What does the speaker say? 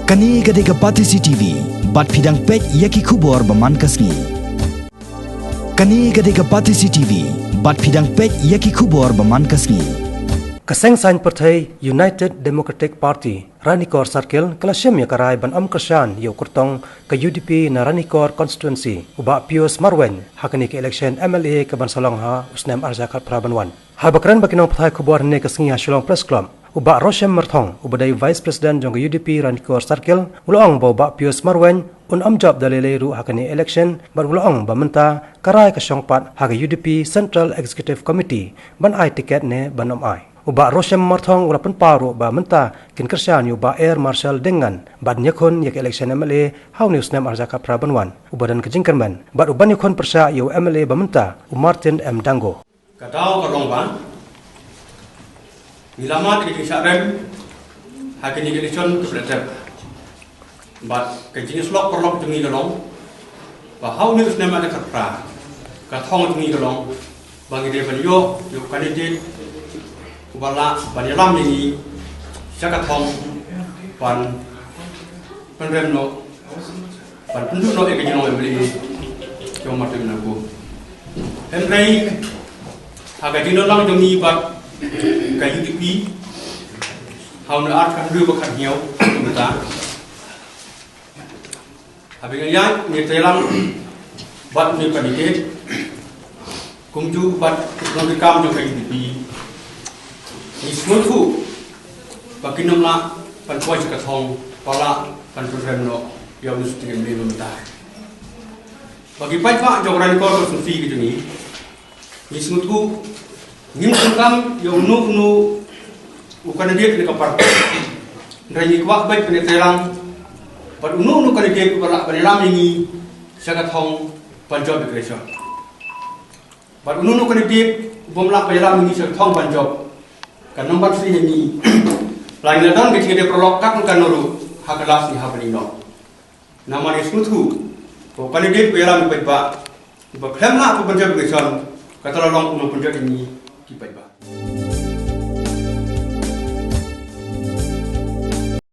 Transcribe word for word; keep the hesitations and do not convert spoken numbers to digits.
Kane ka dei ka Batesi T V, bad phi dang peit ïa ki khubor ba man ka sngi. Kane ka dei ka Batesi T V, bad phi dang peit ïa ki khubor ba man ka sngi. Ka seng saiñ pyrthei United Democratic Party, Ranikor Circle, ka la shim ïa ka rai ban ym kyrshan ïa u kyrtong ka U D P na Ranikor Constituency, u Bah Pius Marwein, ha kane ka election M L A ka ban sa long ha u snem ar hajar khatphra ban wan. Haba kren bad ki nongpathai khubor hynne ka sngi ha Shillong Press Club, u Bah Roshem Marthong, uba dei Vice President jong ka U D P Ranikor Circle, u la ong ba u Bah Pius Marwein un ym jop da lei lei ruh ha kane election, bad u la ong ba mynta ka rai ka shong pat ha ka U D P Central Executive Committee ban ai ticket ne ban ym ai. U Bah Roshem Marthong u la pynpaw ruh ba mynta kin kyrshan ïa u Bah Air Marshal Ding Ngan ban ïakhun ïa ka election M L A ha une u snem ar hajar khatphra ban wan, uba don ka jingkyrmen bad uban ïakhun pyrshah ïa u M L A ba mynta, u Martin M Dango. Ka daw ka long ba ngi la mad ka jingshah rem ha kine ki election ki pynlong tep. Bad ka jingïasyllok paralok jong ngi ka long ba ha une u snem ar hajar khatphra, ka thong jong ngi ka long ba ngi dei ban ïoh ïa u candidate uba lah ban ïalam ïa ngi sha ka thong ban pynrem noh, ban pynduh noh ïa ka jinglong M L A jong Martin Dango. Hynrei ha ka jingdon lang jong ngi bad ka U D P ha une u ar hajar khathynriew bad khathynñiew mynta, haba ngi ïaid ngi tei lang bad une u candidate kumjuh bad ki nongtrei kam jong ka U D P, ngi sngewthuh ba kin ym lah ban poi sha ka thong ba lah ban pynrem noh ïa une u sitting M L A ba mynta. Ba ki paidbah jong ka Ranikor Constituency ka jong ngi, ngi sngewthuh ngim donkam ïa uno uno u candidate na ka party. Hynrei ngi kwah beit ban ïatrei lang bad uno uno u candidate uba lah ban ïalam ïa ngi sha ka thong ban jop ïa ka election. Bad uno uno u candidate u bym lah ban ïalam ïa ngi sha ka thong ban jop, kan ym ban sngewsih ïa ngi. La ngi la don ka jingïadei paralok katno katno ruh ha ka last ngi hap ban ïehnoh. Namar ngi sngewthuh ba u candidate uba ïalam ïa ki paidbah, uba khlem lah ban jop ïa ka election, kata la long u nongpynjot ïa ngi ki paidbah.